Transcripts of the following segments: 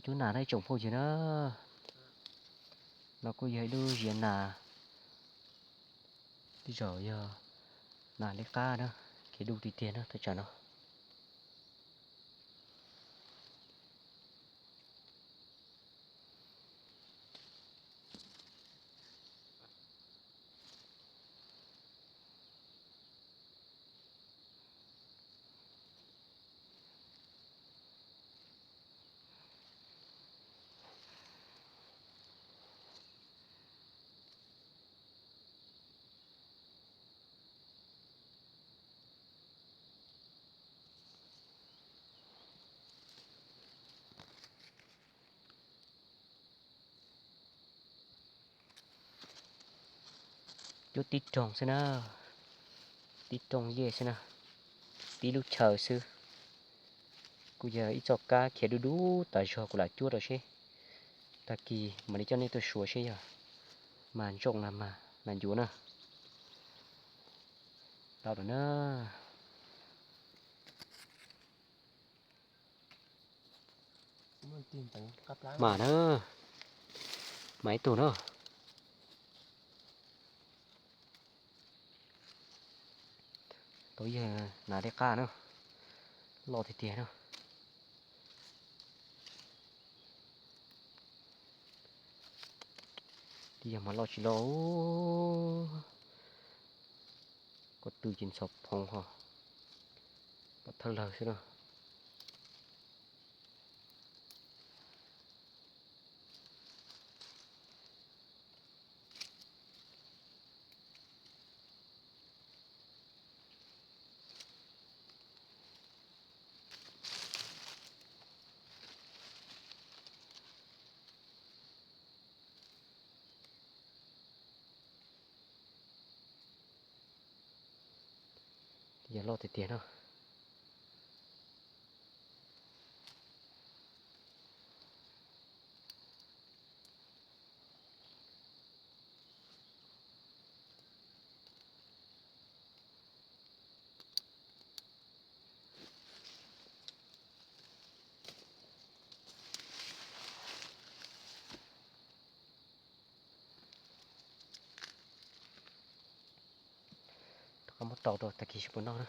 Cub nas na ib tsoom phooj ywg na. No kuj yog ib lub ziav nas, tej zaum yog nas liab qab na, khiav du tiag tiag na thaj tsam no. Cuab tib rooj xwb na, tib rooj yej xwb na, tib lub chaw xwb. Kuj yog ib txoj kab khiav dub dub tas zog, kuv lam cuab rau seb. Tag kis mam li coj nej tuaj suav seb yog mas ntsooj los mas lam ncuav na. Tau lawm na. Mas na, mas ib tug na. Tau yog nas liab qab na, loj tiag tiag na. Twb yog mas loj tsis loj, ko tw ces ntxhov phoov ho, pom thawj lawg xwb na. Yog loj tiag tiag no. Rov qab muab rau rau tag kis seb puas noj na,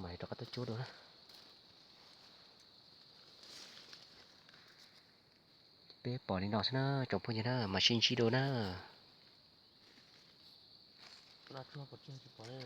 mam rov qab tuaj cuab dua na. Peb pom li no xwb na tsoom phooj ywg na, mam sib ntsib dua na. Tsuag pom tseg tsis pom ne.